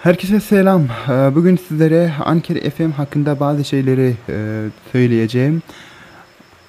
Herkese selam. Bugün sizlere Anchor FM hakkında bazı şeyleri söyleyeceğim.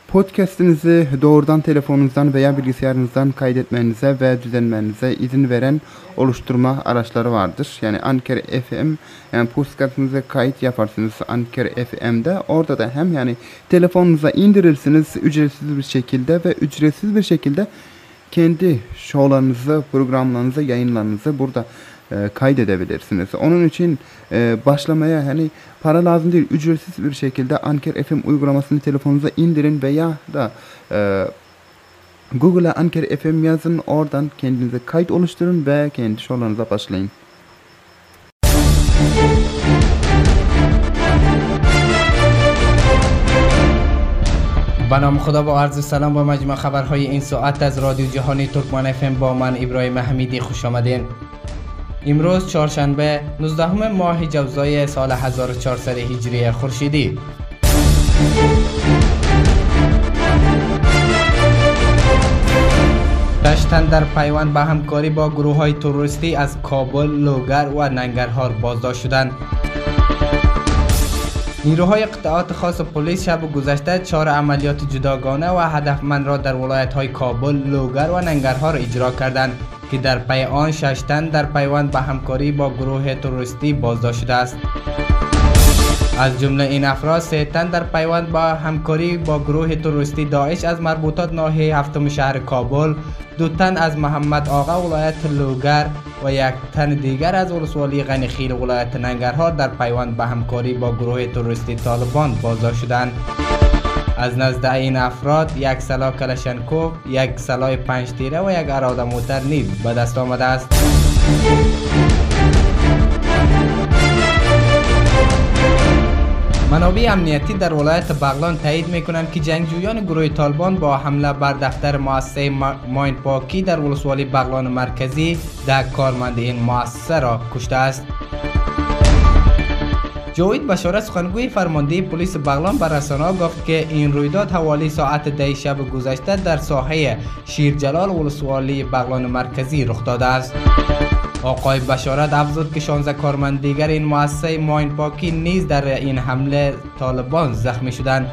Podcast'inizi doğrudan telefonunuzdan veya bilgisayarınızdan kaydetmenize ve düzenlemenize izin veren oluşturma araçları vardır. Yani Anchor FM, yani podcast'ınıza kayıt yaparsınız Anchor FM'de. Orada da hem yani telefonunuza indirirsiniz ücretsiz bir şekilde ve ücretsiz bir şekilde kendi şovlarınızı, programlarınızı, yayınlarınızı burada kaydedebilirsiniz. Onun için başlamaya hani para lazım değil, ücretsiz bir şekilde Anchor FM uygulamasını telefonunuza indirin veya da Google'a Anchor FM yazın, oradan kendinize kayıt oluşturun ve kendi şovlarınıza başlayın. به نام خدا با عرض سلام با مجموع خبرهای این ساعت از رادیو جهانی ترکمان FM با من ابراهیم حمیدی خوش آمدین. امروز چهارشنبه 19 ماه جوزای سال 1400 هجری خورشیدی. شش تن در پیوند به همکاری با گروه‌های تروریستی از کابل، لوگر و ننگرهار بازداشت شدند. نیروهای قطعات خاص پلیس شب گذشته 4 عملیات جداگانه و هدفمند را در ولایت‌های کابل، لوگر و ننگرهار اجرا کردند که در پی آن 6 تن در پیوند به همکاری با گروه تروریستی بازداشت شده است. از جمله این افراد 3 تن در پیوند با همکاری با گروه تروریستی داعش از مربوطات ناحیه 7 شهر کابل، 2 تن از محمد آقا ولایت لوگر و 1 تن دیگر از ولسوالی غنیخیل ولایت ننگرهار در پیوند به همکاری با گروه تروریستی طالبان بازداشت شدند. از نزد این افراد 1 سلاح کلشنکوف، 1 سلاح 5 تیره و 1 اراده موتر نیز به دست آمده است. منابع امنیتی در ولایت بغلان تایید میکنند که جنگجویان گروه طالبان با حمله بر دفتر مؤسسه ماین پاکی در ولسوالی بغلان مرکزی 10 کارمند این مؤسسه را کشته است. جاوید بشارت سخنگوی فرماندهی پلیس بغلان بر رسانه‌ها گفت که این رویداد حوالی ساعت 10 شب گذشته در ساحه شیرجلال ولسوالی بغلان مرکزی رخ داده است. آقای بشارت افزود که 16 کارمند دیگر این مؤسسه ماین پاکی نیز در این حمله طالبان زخمی شدند.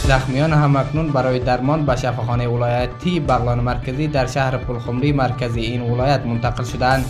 زخمیان هم اکنون برای درمان به شفاخانه ولایتی بغلان مرکزی در شهر پلخمری مرکزی این ولایت منتقل شدند.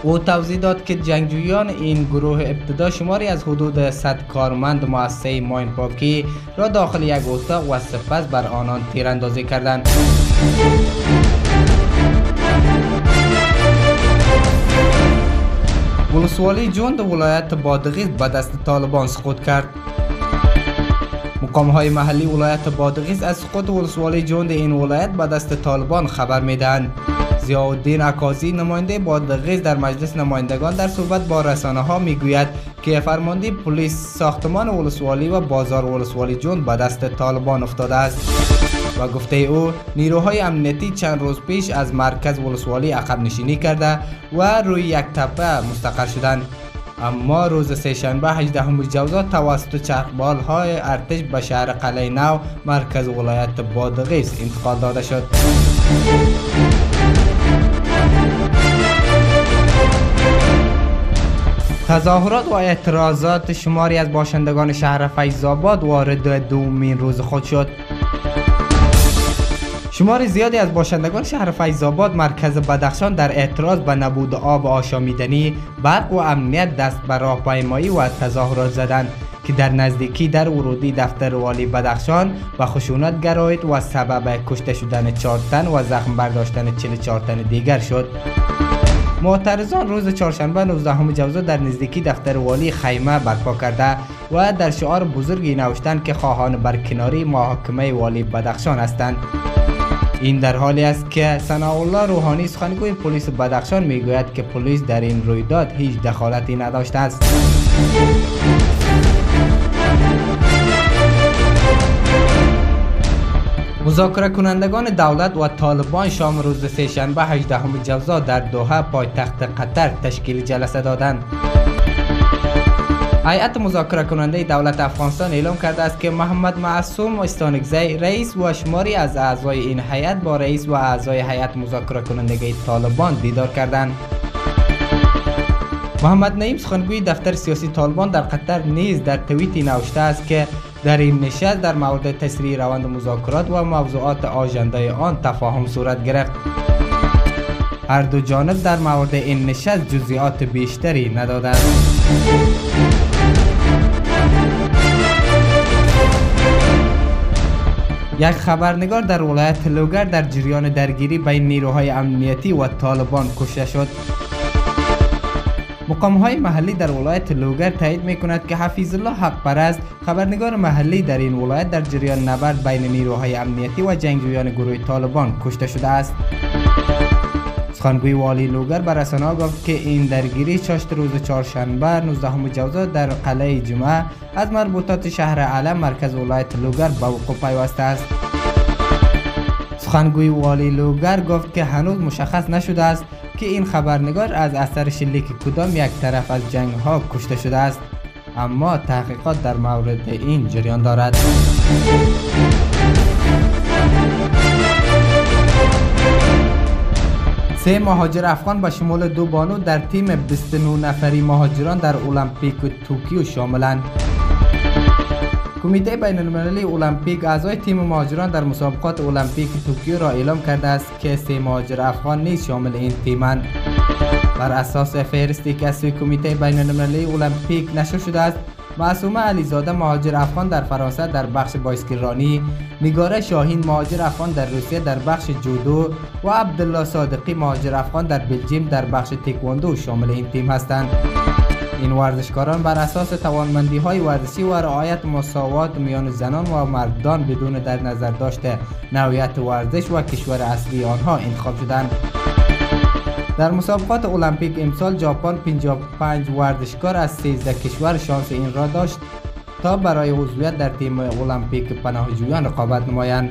او توضیح داد که جنگجویان این گروه ابتدا شماری از حدود 100 کارمند مؤسسه ماین پاکی را داخل یک اتاق و سپس بر آنان تیراندازی کردند. ولسوالی جوند ولایت بادغیس به دست طالبان سقوط کرد. مقام‌های محلی ولایت بادغیس از سقوط ولسوالی جوند این ولایت به دست طالبان خبر می‌دهند. ضیاءالدین عکاسی نماینده بادغیس در مجلس نمایندگان در صحبت با رسانه‌ها میگوید که فرمانده پلیس ساختمان ولسوالی و بازار ولسوالی جوند به دست طالبان افتاده است. و گفته او نیروهای امنیتی چند روز پیش از مرکز ولسوالی عقب نشینی کرده و روی یک تپه مستقر شدند، اما روز سه‌شنبه 18 جوزا توسط چرخبال‌های ارتش به شهر قلعه نو مرکز ولایت بادغیس انتقال داده شد. تظاهرات و اعتراضات شماری از باشندگان شهر فیض‌آباد وارد دومین روز خود شد. شمار زیادی از باشندگان شهر فیض‌آباد مرکز بدخشان در اعتراض به نبود آب آشامیدنی، برق و امنیت دست به راهپیمایی و تظاهرات زدند که در نزدیکی در ورودی دفتر والی بدخشان و خشونت گرایید و سبب کشته شدن 4 تن و زخم برداشتن 44 تن دیگر شد. معترضان روز چهارشنبه 19 جوزا در نزدیکی دفتر والی خیمه برپا کرده و در شعار بزرگی نوشتند که خواهان برکناری محاکمه والی بدخشان هستند. این در حالی است که ثناءالله روحانی سخنگوی پلیس بدخشان میگوید که پلیس در این رویداد هیچ دخالتی نداشته است. مذاکره کنندگان دولت و طالبان شام روز سه‌شنبه 18 جوزا در دوحه پایتخت قطر تشکیل جلسه دادند. هیئت مذاکره کننده دولت افغانستان اعلام کرده است که محمد معصوم استانکزی رئیس و شماری از اعضای این هیئت با رئیس و اعضای هیئت مذاکره کنندگی طالبان دیدار کردند. محمد نعیم سخنگوی دفتر سیاسی طالبان در قطر نیز در توییتی نوشته است که در این نشست در مورد تسریع روند مذاکرات و موضوعات آژندای آن تفاهم صورت گرفت. هر دو جانب در مورد این نشست جزئیات بیشتری ندادند. یک خبرنگار در ولایت لوگر در جریان درگیری بین نیروهای امنیتی و طالبان کشته شد. مقام‌های محلی در ولایت لوگر تایید می‌کند که حفیظ الله حقپرست، خبرنگار محلی در این ولایت، در جریان نبرد بین نیروهای امنیتی و جنگجویان گروه طالبان کشته شده است. سخنگوی والی لوگر بر رسانه‌ها گفت که این درگیری چاشت روز چهارشنبه 19 جوزا در قلعه جمعه از مربوطات شهر علم مرکز ولایت لوگر به وقوع پیوسته است. سخنگوی والی لوگر گفت که هنوز مشخص نشده است که این خبرنگار از اثر شلیک کدام یک طرف از جنگ ها کشته شده است، اما تحقیقات در مورد این جریان دارد. سه مهاجر افغان به شمول 2 بانو در تیم 29 نفری مهاجران در المپیک توکیو شاملند. کمیته بین المللی المپیک اعضای تیم مهاجران در مسابقات المپیک توکیو را اعلام کرده است که 3 مهاجر افغان نیز شامل این تیمند. بر اساس فهرستی که از سوی کمیته بین المللی المپیک نشر شده است، معصومه علیزاده مهاجر افغان در فرانسه در بخش بایسکلرانی، نگاره شاهین مهاجر افغان در روسیه در بخش جودو و عبدالله صادقی مهاجر افغان در بلژیم در بخش تکواندو شامل این تیم هستند. این ورزشکاران بر اساس توانمندی‌های ورزشی و رعایت مساوات میان زنان و مردان بدون در نظر داشت نوعیت ورزش و کشور اصلی آنها انتخاب شدند. در مسابقات المپیک امسال ژاپن 55 ورزشکار از 13 کشور شانس این را داشت تا برای عضویت در تیم المپیک پناهجویان رقابت نمایند.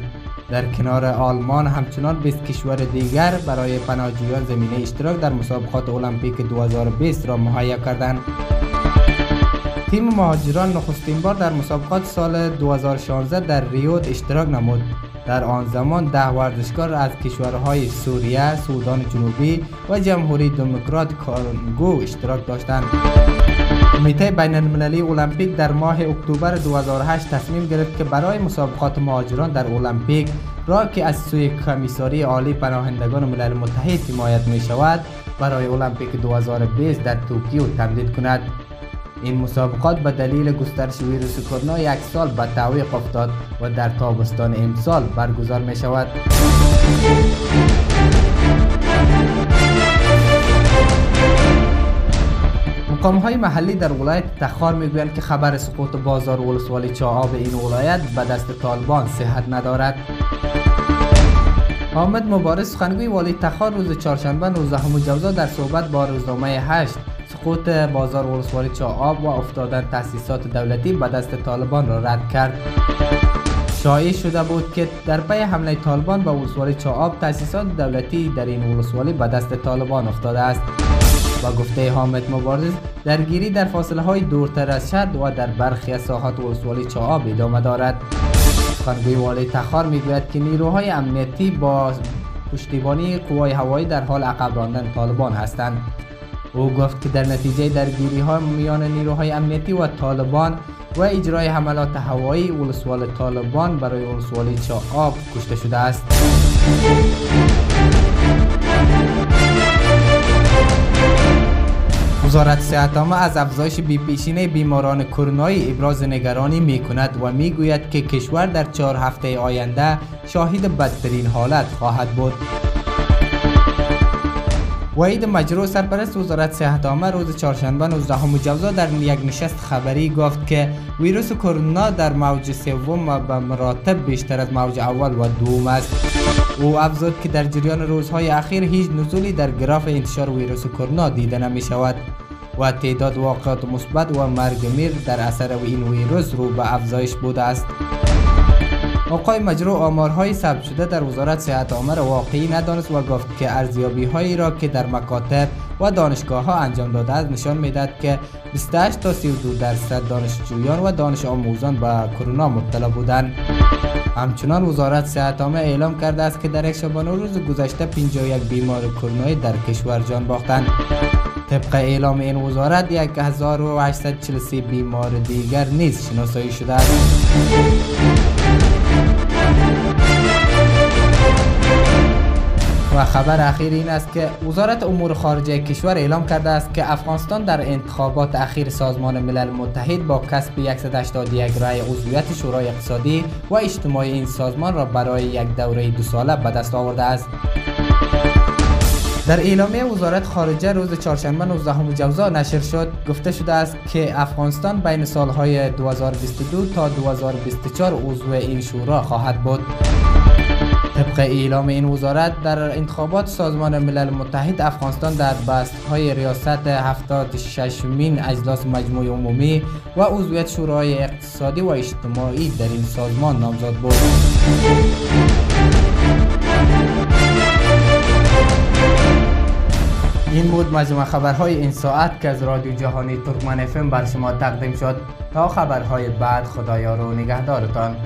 در کنار آلمان همچنان 20 کشور دیگر برای پناهجویان زمینه اشتراک در مسابقات المپیک 2020 را مهیا کردند. تیم مهاجران نخستین بار در مسابقات سال 2016 در ریو اشتراک نمود. در آن زمان 10 ورزشکار از کشورهای سوریه، سودان جنوبی و جمهوری دموکرات کانگو اشتراک داشتند. کمیته بین المللی المپیک در ماه اکتبر 2008 تصمیم گرفت که برای مسابقات مهاجران در المپیک را که از سوی کمیساری عالی پناهندگان ملل متحد حمایت می شود برای المپیک 2020 در توکیو تمدید کند. این مسابقات به دلیل گسترش ویروس کرونا یک سال به تعویق افتاد و در تابستان امسال برگزار می شود. مقام‌های محلی در ولایت تخار میگویند که خبر سقوط بازار ولسوالی چاآب این ولایت به دست طالبان صحت ندارد. حامد مبارز سخنگوی والی تخار روز چهارشنبه 19 جوزا در صحبت با روزنامه 8 سقوط بازار ولسوالی چاآب و افتادن تأسیسات دولتی به دست طالبان را رد کرد. شایع شده بود که در پی حمله طالبان به ولسوالی چاآب تأسیسات دولتی در این ولسوالی به دست طالبان افتاده است. با گفته حامد مبارز درگیری در فاصله های دورتر از شهر و در برخی از ساحات ولسوالی چاآب ادامه دارد. سخنگوی والی تخار میگوید که نیروهای امنیتی با پشتیبانی قوای هوایی در حال عقب راندن طالبان هستند. او گفت که در نتیجه درگیری ها میان نیروهای امنیتی و طالبان و اجرای حملات هوایی ولسوال طالبان برای ولسوالی چاآب کشته شده است. وزارت صحت عامه از افزایش بی‌پیشینه بیماران کرونایی ابراز نگرانی می کند و می گوید که کشور در 4 هفته آینده شاهد بدترین حالت خواهد بود. وحید مجروح سرپرست وزارت صحت عامه روز چهارشنبه 19 جوزا در یک نشست خبری گفت که ویروس کرونا در موج سوم و به مراتب بیشتر از موج اول و دوم است. او افزود که در جریان روزهای اخیر هیچ نزولی در گراف انتشار ویروس کرونا دیده نمی شود و تعداد واقعات مثبت و مرگ میر در اثر این ویروس رو به افزایش بوده است. آقای مجروح آمارهای ثبت شده در وزارت صحت عامه را واقعی ندانست و گفت که ارزیابی هایی را که در مکاتب و دانشگاه ها انجام داده است نشان میدهد که 28 تا 32% دانشجویان و دانش آموزان به کرونا مبتلا بودند. همچنان وزارت صحت عامه اعلام کرده است که در یک شبانه روز گذشته 51 بیمار کرونایی در کشور جان باختند. طبق اعلام این وزارت 1843 بیمار دیگر نیز شناسایی شده است. و خبر اخیر این است که وزارت امور خارجه کشور اعلام کرده است که افغانستان در انتخابات اخیر سازمان ملل متحد با کسب 181 رای عضویت شورای اقتصادی و اجتماعی این سازمان را برای یک دوره 2 ساله به دست آورده است. در اعلامیه وزارت خارجه روز چهارشنبه 19 جوزا نشر شد، گفته شده است که افغانستان بین سالهای 2022 تا 2024 عضو این شورا خواهد بود. طبق اعلام این وزارت در انتخابات سازمان ملل متحد افغانستان در بست‌های ریاست 76مین اجلاس مجموع عمومی و عضویت شورای اقتصادی و اجتماعی در این سازمان نامزد بود. این بود مجموعه خبرهای این ساعت که از رادیو جهانی ترکمن FM بر شما تقدیم شد. تا خبرهای بعد خدایا رو نگهدارتان.